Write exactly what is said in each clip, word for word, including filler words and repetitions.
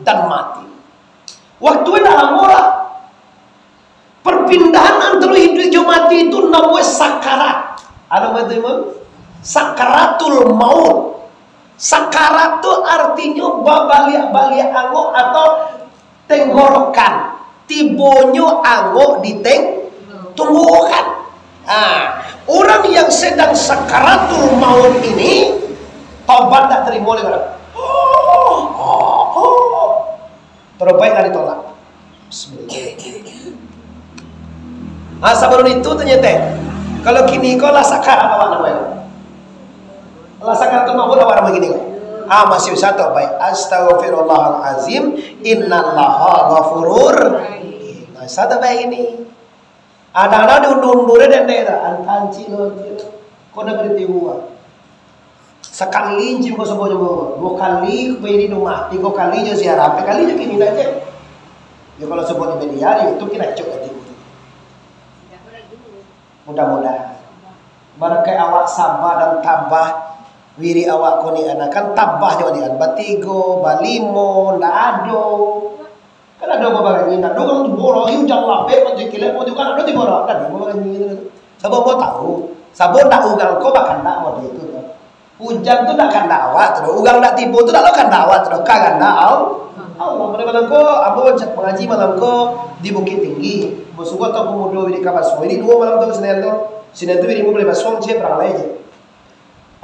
dan mati. Waktu indak lamo lah. Perpindahan antaro iduik jo mati itu namonyo sakarat. Anu, Imam? Sakaratul maut. Sakarat tu artinyo babaliak-baliak angok atau tenggorokan. Tibonyo angok di teng-, tenggorokan. Ha, urang yang sedang sakaratul maut ini, taubat dak tarimo dek urang. Tobaik lah ditolak. Bismillah. Ah, sabalun itu tanyo teh, kalau kini ko lah sakarat awak namonyo? Lah sakaratul maut awak namonyo kini ko? Ah, masih usah tobaik. Astagfirullahalazim, innallaha ghafurur. Nah, usah tobaik ini. Kadang-kadang diundur-undur dek dek tu, antanci lo, ko nak berhenti buah. Sakali cium ko sabuah jumbo, duo kali ko di rumah, tigo kali jo ziarah, ampek kali jo kini aja. Yo, kalau sabuah di media, di YouTube, kira cok aja. Mudah-mudahan. Barakai awak sabar dan tabah. Wirik awak ko ni, anakan tabah jo ni, batigo, balimo, ndak ado. Kan ado babarangi, ndak ado urang tibo, lah, ujan lapeh, patuik kilek, patuik kan ado tibo, lah, ndak ado babarangi gitu. Sabo mo tahu, sabo ndak urang ko bakandak model itu, kan. Ujan tu ndak kandak awak tu, urang ndak tibo tu ndak lo kandak awak tu, ka kandak Al-, Allah. Pada malam ko, ambo mangaji malam ko di Bukittinggi. Basuo atau pemuda wirid ka basuo. Ini duo malam tu, Senin tu. Senin tu wirid mulai basuo, cek perang lai je.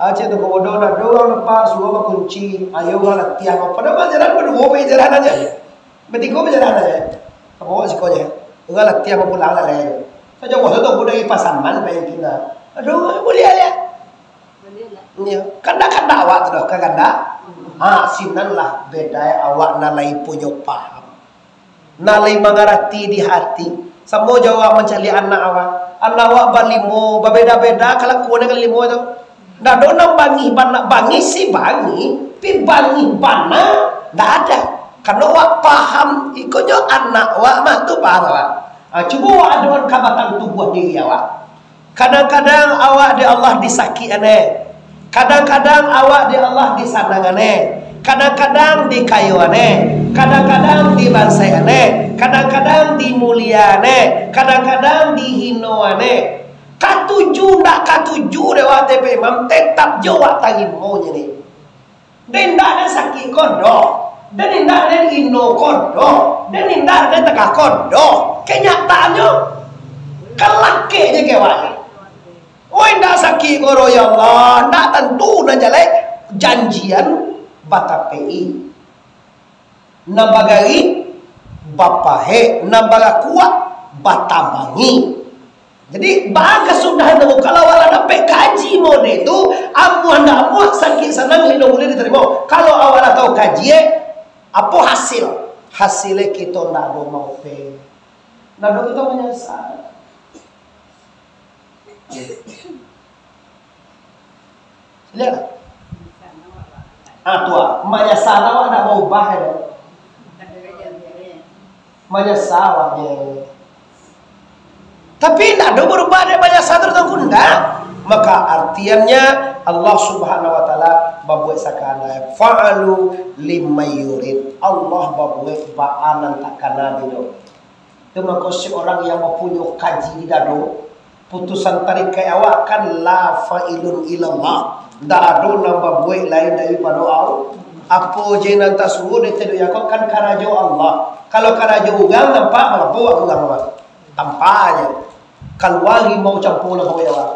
Aceh tu komodo, ndak ado urang nampak, suruah bakunci, ayo urang latiah. Padahal palajaran baduo, palajaran aja. Batigo palajaran aja. Apo siko je? Urang latiah bapulang lah, lai. Sajauah tu, tu dari Pasaman, pai kini. Aduh, buliah, ya? Buliah lah. Iya. Kandak-kandak awak tu doh, kandak. Ha, sinan lah beda awak nan lai punyo paham. Nan lai mangarati di hati. Samo jo awak mancaliak anak awak. Anak awak balimo, babeda-beda kalakuan nan limo tu. Ndak ado nan bangih bana, bangih si bangih, tapi bangih bana ndak ada. Karano awak paham, iko nyo anak awak mah tu paham awak. Ha, cubo awak adokan ka batang tubuah diri awak. Kadang-kadang awak dek Allah disakikan, eh. Kadang-kadang awak dek Allah disanangan, eh. Kadang-kadang dikayoan, eh. Kadang-kadang dibansaikan, eh. Kadang-kadang dimuliaan, eh. Kadang-kadang dihinoan, eh. Katuju ndak katuju dek awak T P Imam, tetap jo awak tarimo nyo ni. Den indak den sakik ko doh, den indak den ino ko doh, den indak den tagah ko doh. Kenyataannyo, kalakek je kewak. Oh, indak sakik ko doh, ya Allah, indak tantu nan jaleh janjian batapei. Nan bagarih bapahek, nan barakuak batamangi. Jadi, baa kasudahan tu, kalau awak lah dapek kaji model tu, amuah ndak amuah, sakik sanang, ino buliah ditarimo. Kalau awak lah tahu kaji, eh, apo hasil? Hasilnyo kito ndak ado maupek. Ndak ado kito manyasal. Lihat. Ah, tu ah. Manyasal awak ndak baubah, ya. Manyasal awak, ya. Tapi ndak ado barubah dari manyasal tu, Tuanku, ndak. Maka artiannya Allah Subhanahu wa Taala babuek sakahandak. Fa'alu lima yurid. Allah babuek baa nan takana dinyo. Itu mako si urang yang mampunyoi kaji di dado, putusan tarikaik awak kan la fa'ilun illallah. Ndak ado nan babuek lain daripado Allah. Apo je nan tasuruah dek Tuhan Yakob kan karajo Allah. Kalau karajo urang nampak, manggapo awak urang, Abah? Tampaknyo. Kalua rimau campua lah pokoknyo, Abah.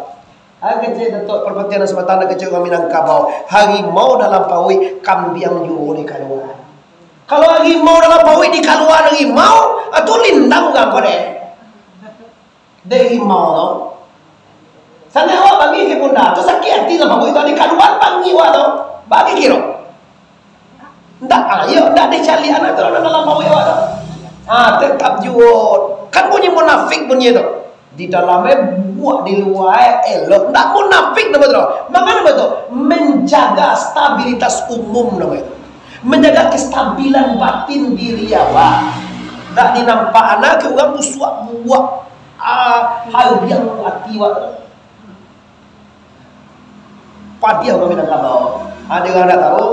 Ah, kecek Datuk Parpatiah nan Sabatang, kecek urang Minangkabau. Harimau dalam paruik, kambiang juo dikalua. Kalau harimau dalam paruik dikalua harimau, ah, tu lindang urang ko deh. Dek rimau tu. Sangaik awak bangih ka Bunda, tu sakik ati dalam paruik tu, dikalua bangih awak tu. Bagi kiro. Ndak, ah, iyo, ndak dicaliak anak tu dalam paruik awak tu. Ah, tetap juo. Kan bunyi munafik bunyi tu. Di dalam, eh, buak, di lua, eh, elok. Ndak munafik namo tu. Mangano tu? Menjaga stabilitas umum namo itu. Menjaga kestabilan batin diri awak. Ndak dinampak anak ke urang busuak buak. Ah, hariang ati awak tu. Padiah urang Minangkabau. Ado urang ndak tahu.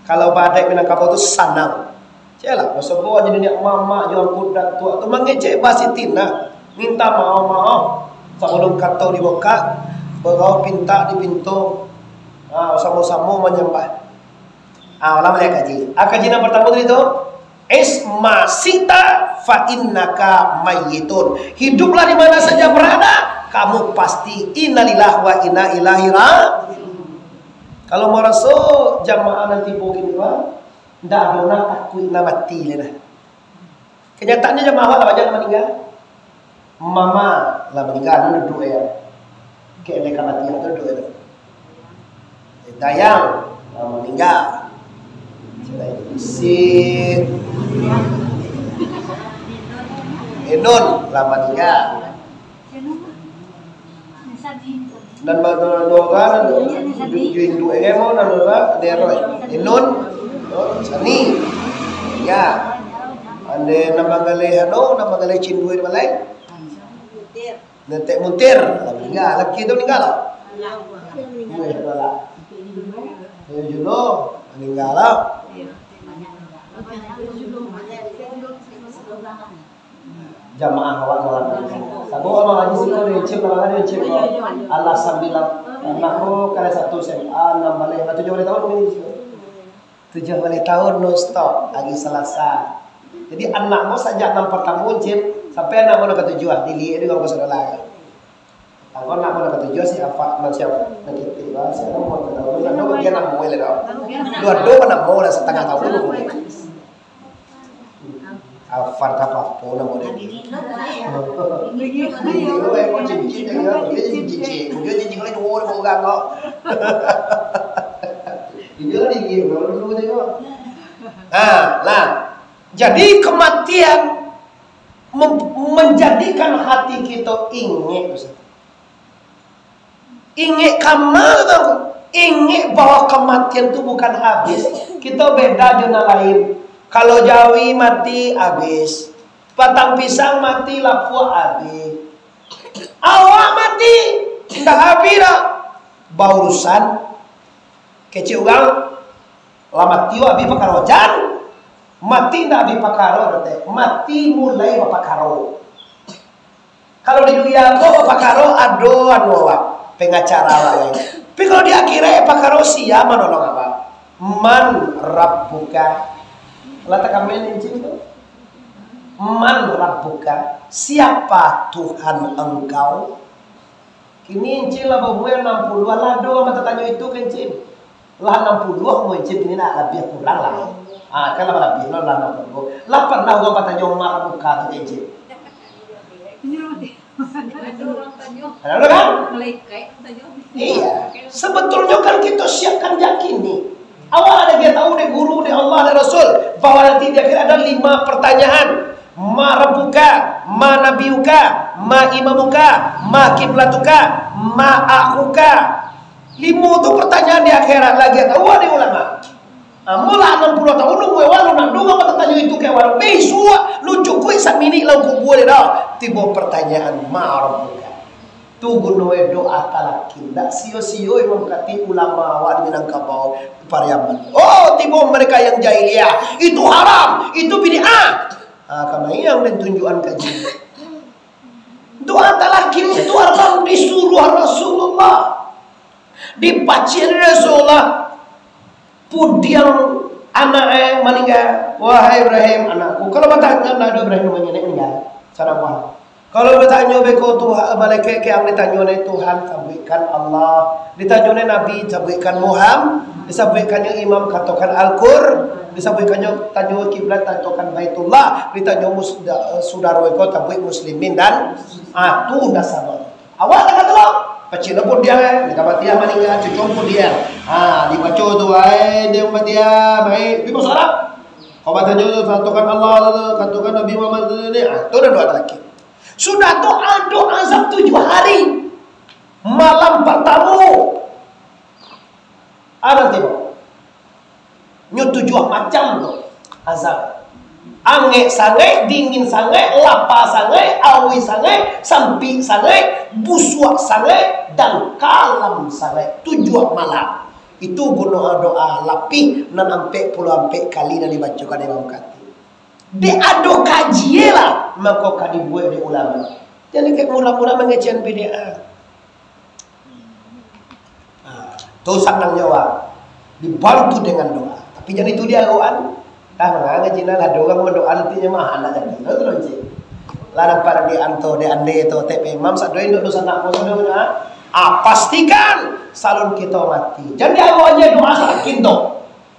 Kalau ba adaik Minangkabau tu sanang. Ceklah, basobok jadi niniak mamak jo angku datuak tu mangecek basitinah, minta maoh-maoh. Sabalun kato dibukak, barauah pintak dipinto. Ha, samo-samo manyambah. Ha, ulang baliak kaji. Ha, kaji nan partamo tadi tu, "Ish ma syi'ta fa innaka mayyitun." Hiduplah di mana saja berada, kamu pasti innalillahi wa inna ilaihi raji'un. Kalau maraso jamaah nan tibo kini, Pak, ndak ado nan takuik nan mati lai nah. Kanyataannyo jamaah awak lah banyak nan maningga. Mama lah maningga, anu duduak yo. Kek dek kamatian tu duduak yo. Dayang lah maningga. Si Enun lah maningga. Nan ba-, nan dua urang, nan du-, du-, induak emo, nan dua urang, dero. Enun, Enun, Sani. Ya. Ande nan manggaleh anu, nan manggaleh cindua di balai. Netek Muntir, lah maningga, laki tu maningga lah. Weh, lah. Yo, Juno, maningga lah. Jamaah awak malam ni. Sabo abang Haji siko dari Encim, abang Haji Encim ko. Alah sambilan anak ko, kelas satu S M A, enam baleh, atau tujuh baleh tahun ni. Tujuh baleh tahun non stop, hari Selasa. Jadi anak ko sajak nan partamo Encim, sampai anak ko nan katujuah, diliek di urang saudara. Angkau nak mana katujuah si Afak, nan siapa? Nan kitik lah, si Afak mau katahu. Ado bagian namo lah dah. Dua-dua namo lah, satangah tahun namo. Afak tak apa-apa namo dia. Ini lo, eh, kau cincin dia, dia cincin. Dia cincin kali dua orang kau. Dia lah dingin, kalau dulu tengok. Ha, lah. Jadi kematian mem-, menjadikan hati kita ingek, Ustaz. Ingek kama tu, ingek bahwa kematian tu bukan habis. Kita beda jo nan lain. Kalau jawi mati, habis. Batang pisang mati, lapuak, habis. Awak mati, ndak habis dah. Baurusan, kecek urang, lah mati, habis pakaro. Jan, mati ndak habis pakaro, teh. Mati mulai bapakaro. Kalau di dunia ko bapakaro ado anu awak, pengacara awak lain. Tapi kalau di akhirat, pakaro sia manolong awak. Man rabbuka? Lah takamen Encim tu. Man rabbuka? Siapa Tuhan engkau? Kini Encim lah baumua anam puluah, lah ado mah tatanyo itu ka Encim. Lah anam puluah umua Encim, kini nak labiah kurang lah. Ah, kan lah labiah lo lah anam puluah. Lah pernah urang batanyo, "Man rabbuka?" tu ka Encim. Ada kan? Iya. Sebetulnya kan kita siapkan yakini. Awak ada dia tahu dek guru, dek Allah, dek Rasul, bahwa nanti di akhirat ada lima pertanyaan. Ma rabbuka, ma nabiyuka, ma imamuka, ma kiblatuka, ma akhuka. Limo tu pertanyaan di akhirat lagi, tahu dek ulama. Amolah anam puluah tahun lu, weh, walau nak doa, maka tanyo itu ke walau. Bisuak, lu cukuik saminik lah kubua dia dah. Tibo pertanyaan, ma rabbuka. Tu guno doa talaki. Ndak sio-sio Imam Khatib, ulama awak di Minangkabau, Pariaman. Oh, tibo mereka yang jahiliah. Itu haram, itu bid'ah. Ah, kama yang dan tunjukan kaji. Doa talaki itu haram, disuruh Rasulullah. Dipacik Rasulullah. Pudiang anak eh maningga, "Wahai Ibrahim, anakku." Kalau batanyo, "Ndak ado Ibrahim, maningga, sadang puasa." Kalau batanyo beko tu, malaikat ke ang ditanyo dek Tuhan, sabuikkan Allah. Ditanyo dek Nabi, sabuikkan Muhammad. Disabuikkannyo imam, katokan Al-Qur. Disabuikkannyo tanyo kiblat, katokan Baitullah. Ditanyo mus-, da-, sudaro iko, tabuik muslimin dan, ah, tu dasar. Awak tak kata lo? Pacik lo pudiang, eh. Di kamatian maningga, cucung pudiang. Ha, dibaco tu, "Ai, dia kamatian, baik." Tapi bahasa Arab. Kau batanyo tu, katokan Allah tu, katokan Nabi Muhammad tu, ni. Ha, tu dah doa talaki. Sudah tu, ado azab tujuh hari. Malam partamo. Ado tibo. Nyo tujuah macam tu azab. Angek sangaik, dingin sangaik, lapa sangaik, auih sangaik, sampik sangaik, busuak sangaik, dan kalam sangaik. Tujuah malam. Itu guno doa lapih nan ampek puluah ampek kali nan dibacokan Imam Khatib. Dek ado kajie lah, mako ka dibuek dek ulama. Jadi kek murah-murah mangecekan bid'ah. Ah, tu sanang nyo, Wak. Dibantu dengan doa. Tapi jan itu diarokan. Dah manga ngaji nan ado urang mandoa nanti nyo mah anak jadi. Tahu tu, Cik? Lah nampak di anto, di ande tu, tek imam sado indak dosa nak mau sado, ha? Ah, pastikan salun kito mati. Jan diarokan doa salakin tu.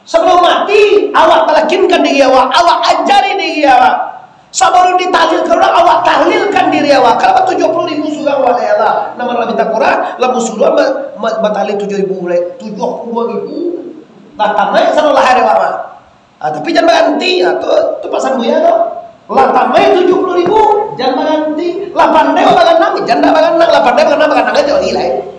Sabalum mati, awak talakinkan diri awak, awak ajari diri awak. Sabalum ditahlilkan urang, awak tahlilkan diri awak. Kalau batujuah puluah ribu surang awak, ya Allah. Nama Allah minta Quran, lamun surang ba-, ba-, batahlil tujuah ribu, tujuah puluah ribu. Lah tamai salah hari awak mah. Ah, tapi jan baranti, ah, tu, tu pasan buya tu. Lah tamai tujuah puluah ribu, jan baranti. Lah pandai baganang, jan dak baganang. Lah pandai baganang, baganang aja, gila, eh.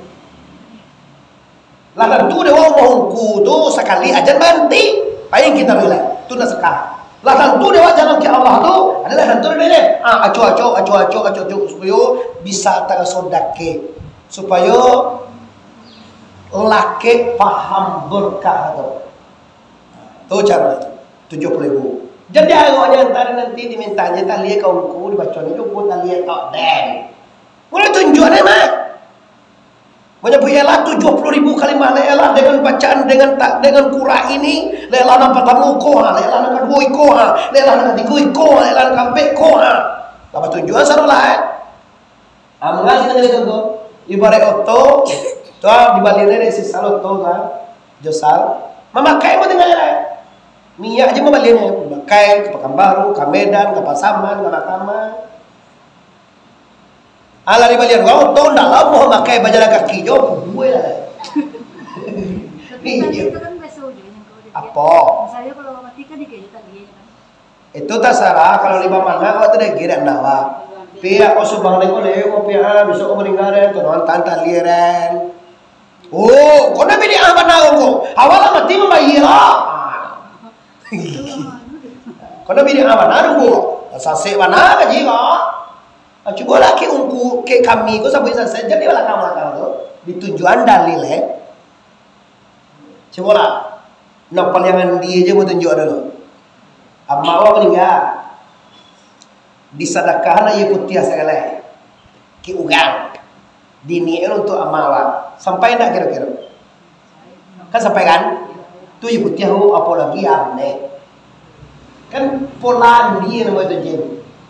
Lah tantu dewa umah ungku tu sakali ajan baranti, pain kita rela. Tu nak sekah. Lah tantu dewa jalan ke Allah tu adalah tantu dia. Ah, aco-aco, aco-aco, aco-aco, supayo bisa taraso dakek. Supayo lakek paham berkah tu. Tu cara tujuah puluah ribu. Jadi, awaknyo antari nanti dimintanyo tahlil ka ungku, dibaconyo juo tahlil tok den. Mulai tunjuak ni, Mak. Manyabuik ilah tujuah puluah ribu kalimah la ilaha illallah dengan bacaan dengan ta-, dengan Quran ini, la ilaha nan partamo ko ha, la ilaha nan kaduo iko ha, la ilaha nan katigo iko ha, la ilaha nan kaampek ko ha. Lah batunjuak sarulah, eh. Ah, mangasi tadi contoh. Ibarat oto, tu ah, dibalian dari si sal oto kan. Josal. Mamakai mo tinggal lai. Minyak je mambaliannyo. Mamakai ka Pakanbaru, ka Medan, ka Pasaman, ka Makaman. Alah dibalian urang, untuang dalam mau makai bajalan kaki jo, buai lah. Tapi tadi itu kan biasa ujunya kalau di Apo? Misalnya kalau mati kan dikasih tadi ya kan. Itu tasarah, kalau lima mana awak tu dah giran dah, Wak. Pihak kau subang ni kau lewat pihak, besok kau meninggal dan tu nonton taliran. Oh, kau nak bini ah bana kau. Awak lah mati mambayar lah. Kau nak bini ah bana dulu. Sasek bana gaji kau. Ah, cubolah kek ungku, kek kami ko sabuik sansai, jan di balakang-balakang tu. Ditunjuakan dalil, eh. Cubolah. Nan paliang andi aja mau tunjuak dulu. Amak awak maningga. Disadakahan aia putiah sagalai. Kek urang. Diniakan untuak amak awak. Sampai ndak kiro-kiro? Kan sampai kan? Tu aia putiah tu, apo lagi aneh. Kan pola andi namo itu, Jin.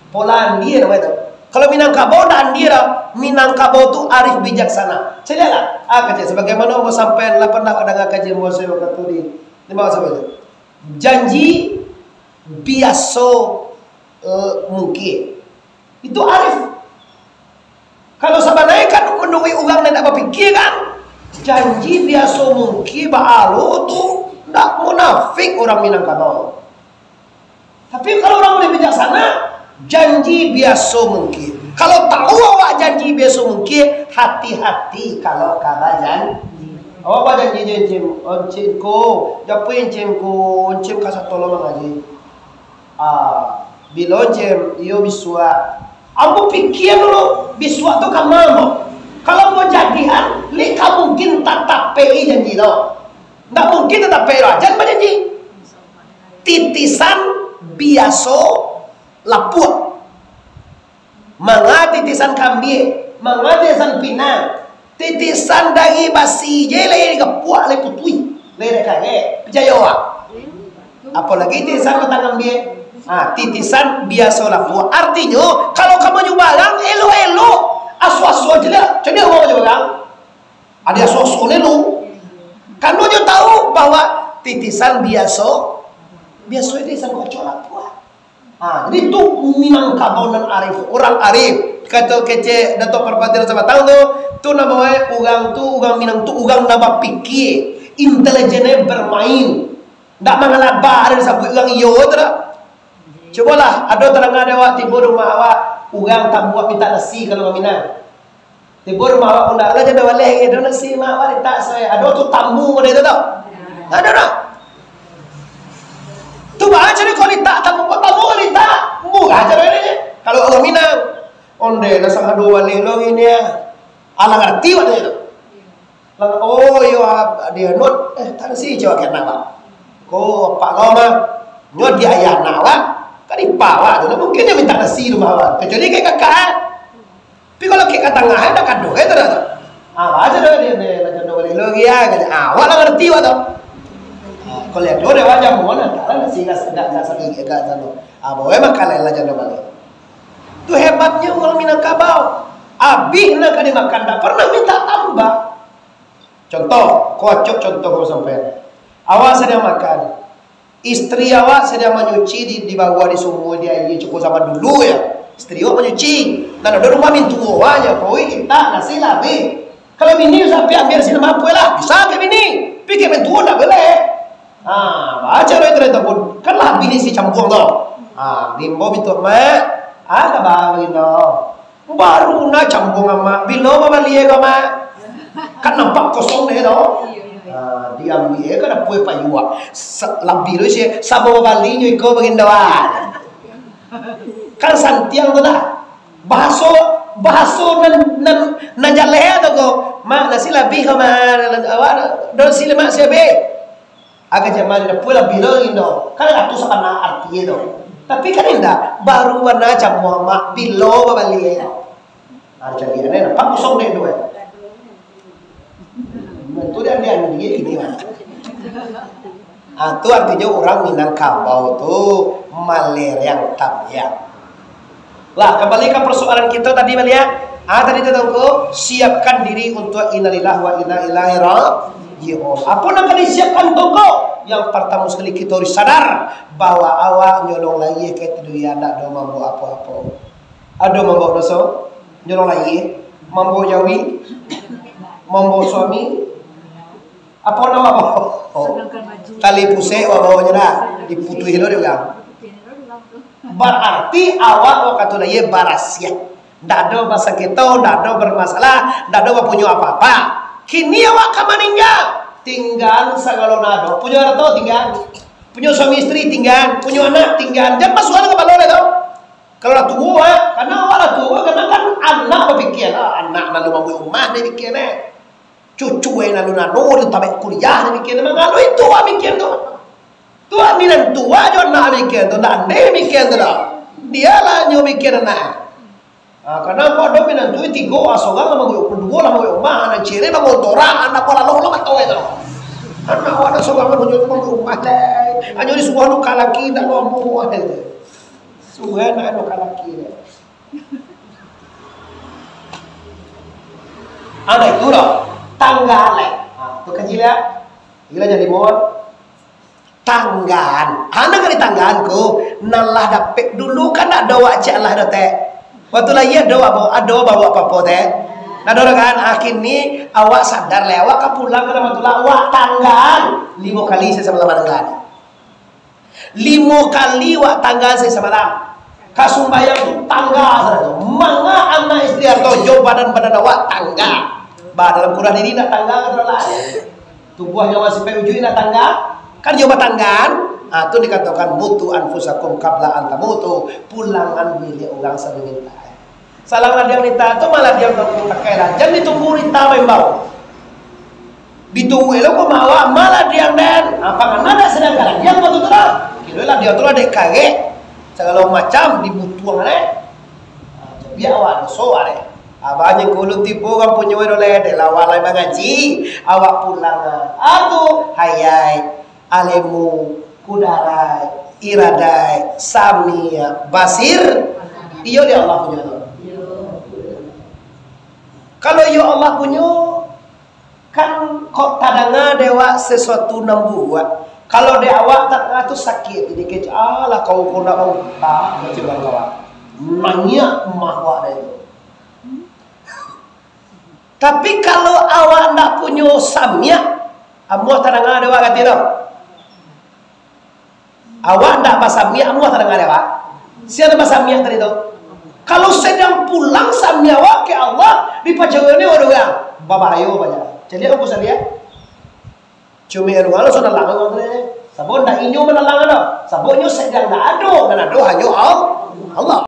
Pola andi namo itu. Kalau Minangkabau ndak andi dah. Minangkabau tu arif bijaksana. Caliaklah. Ah, kaji, sebagaimana ambo sampaian lah pernah danga kaji ambo wakatu di, di bawah sampai tu. Janji biaso, eh, mungkin. Itu arif. Kalau sabananyo kan manuruik urang nan indak bapikia kan, janji biaso mungkin baalo tu ndak munafik urang Minangkabau. Tapi kalau urang urang bijaksana, janji biaso mungkin. Kalau tahu awak janji biaso mungkin, hati-hati kalau ka bajanji. Awak bajanji jo Encim, "Encim ko, japuik Encim ko, Encim ka satolong mangaji." Ah, bilo Encim, iyo bisuak. Ambo pikia dulu, bisuak tu ka ma ambo? Kalau ambo jadian, lai ka mungkin tatapek-i janji tu. Ndak mungkin tatapek-i tu, jan bajanji. Titisan biaso lapuak. Manga titisan kambie, manga titisan pinang, titisan dari basi je lai digapuak, lai putuih, lai dikarek. Picayo awak? Apolagi titisan batang kambie. Ha, titisan biaso lapuak. Artinyo, kalau ka manyubarang, elok-elok. Aso-aso je lah. Cadiak urang manyubarang. Ado aso-aso ni lu. Karano nyo tahu bahwa titisan biaso, biaso titisan kocok lapuak. Ha, jadi tu Minangkabau nan arif, urang arif. Kato kecek Datuk Parpatiah Sabatang tu, tu namonyo urang tu, urang Minang tu, urang nan bapikia, intelijennyo bermain. Ndak mangalaba, ado disabuik urang iyo tu dak. Cubolah, ado tadanga dek awak tibo rumah awak, urang tamu awak mintak nasi kalau urang Minang. Tibo rumah awak, "Unda lah jan baleh, ado nasi mak awak litak sae." Ado tu tamu model tu tau. Ado dak? Tu baa caro kau litak tamu, kau tamu kau litak. Murah caro ini je. Kalau urang Minang, "Onde lah sangado baleh lo ini ah." Alah ngarti awak tu. Lah, oh, iyo, ah, dia not, eh, tak nasi cewek kena, Pak. Ko, Pak, kau mah, nyo dia ayah nak, Pak. Kan ipa, Pak, tu lah. Mungkin dia minta nasi rumah, Pak. Kecuali kayak kakak, eh. Tapi kalau kayak ka tangah, eh, dah kado, eh, tu dah tu. Ah, baca dah dia, dia, dia, dia, dia, dia, dia, ah, awak lah ngerti, Pak, tu. Ah, kalau dia, dia, dia, wajah, mohon, tak lah nasi, nggak, nggak, nggak, nggak, nggak, nggak, nggak, ah, bawa makan lah, lah, jangan balik. Tu hebatnya urang Minangkabau. Abih nan ka dimakan, ndak pernah minta tambah. Contoh, ko acok contoh ko sampai. Awak sadang makan. Istri awak sadang manyuci di, di bawah di sumur, di aia, cukup zaman dulu ya. Istri awak manyuci. Nan ado rumah mintuo awak nyo, poi, intak, nasi lah abih. Kalau bini sampai ambil sini mampu lah, bisa ke bini? Pikir mintuo ndak boleh. Ha, baca lo itu dari pun. Kan lah bini si campuang tu. Ha, diimbau mintuo, "Mak, ah, kaba bagindo?" "Baru na campuang, Mak. Bilo babali ko, Mak?" Kan nampak kosong deh tu. Ha, diambil ka dapur payuak. Sa-, labi tu isi, "Sabo babali nyo iko bagindo, ah?" Kan santiang tu lah. Bahaso, bahaso nan, nan, nan jaleh tu ko. "Mak, nasi labih ko, Mak. Awak, do nasi lemak si abih." Agak jaman dapur labih lo indo. Kan ado tu sabana arti tu. Tapi kan indak. Baru bana campuang, Mak, bilo babali. Nah, cari, eh, nampak kosong deh tu, eh. Bantu dia, dia, dia kini, Mak. Ah, tu artinyo urang Minangkabau tu malereang tamiang. Lah, kembali ka persoalan kito tadi baliak. Ah, tadi tu, Tuangku, siapkan diri untuk innalillahi wa inna ilaihi raji'un. Apo nan ka disiapkan, Tuangku? Yang pertama sekali kito harus sadar bahwa awak nyolong lahia ka dunia ndak ado mambaok apo-apo. Ado mambaok doso, nyolong lahia, mambaok jawi, mambaok suami, Apo namo, Bang? Oh. Tali pusek, Bang, baonyo dah. Diputuih lo dek urang. Bararti awak wakatu lahia barasiah. Ndak ado basakito, ndak ado bermasalah, ndak ado bapunyo apa-apa. Kini awak ka maningga. Tinggaan sagalo nan ado. Punyo arato tinggaan. Punyo suami isteri tinggaan. Punyo anak tinggaan. Jan masuak ka kapalo lai tu. Kalau lah tuo, eh. Karano awak lah tuo, karano kan anak bapikia lah. Anak lalu mambuek rumah, dia pikia, eh. Cucu e nan nano tu tabek kuliah, mikia mangalo itu awak mikia tu. Tu minantu awak jo anak mikia tu, ndak ande mikia tu doh. Dialah nyo mikia anak. Ha, karano kok ado minantu tigo, ah, sorang lah mambuek, duo lah mambuek rumah, anak ciri mambuek torak, anak buah lalu lah mato itu. Anak awak ado sorang lah mambuek rumah, deh. Hanyo disuruah nukar laki, ndak mampu, deh. Suruah anak nukar laki, deh. Ada itu doh. Tangga lai. Ha, tu kaji lah. Gila jadi bor. Tanggaan. Hana kali tanggaan ko. Nan lah dapek dulu kan ndak ado awak cek lah doh, tek. Waktu lahia ado awak, ado baok apo-apo, tek. Ndak ado doh kan. Ah, kini awak sadar lai. Awak ka pulang ka Rahmatullah. Awak tanggaan. Limo kali sasamo malam tanggaan. Limo kali wak tangga sahari samalam. Ka sumbayang tu tangga sajo. Manga anak isteri atau jo badan-badan awak tangga. Ba dalam kurah diri nak tangga ka dalam. Tubuah nyawa sampai ujuik nak tangga. Kan jo batanggaan. Ah, tu dikatokan mutu anfusakum qabla an tamutu. Pulangan milik urang samintak. Salang ladiang nita tu, maladiang tu pakai lah. Jan ditunggu nita maimbau. Ditunggu elok ko mawa maladiang den. Apa ngana dak sadang ka ladiang ko tu tu lah. Kiro ladiang tu lah dek karek. Sagalo macam dibutuang deh. Ha, jadi awak doso deh. Abah nyo kulun tipu kan punyo deh, dek lawan lai mangaji. Awak pulang ah. Ah tu, hayai. Alimu, Kudarai, Iradai, Samia, Basir, iyo dek Allah punyo tu. Kalau iyo Allah punyo, kan kok tadanga dek awak sasuatu nan buruak. Kalau dek awak tadanga tu sakik, jadi kecek, "Alah, kau ko nak bau." Tak, macam kawan. Nangis mah awak dek tu. Tapi kalau awak ndak punyo samiak, amuah tadanga dek awak kati tu. Awak ndak basamiak, amuah tadanga dek awak. Sia nan basamiak tadi tu? Kalau sadang pulang samiak awak ka Allah, dipajago ni urang, babahayo banyak. Jadi, aku samiak. Cuma anu, kalau sudah lama tu, sabab ndak inyo manalang tu. Sabab nyo sadang ndak ado, nan ado hanyo Al-, Allah.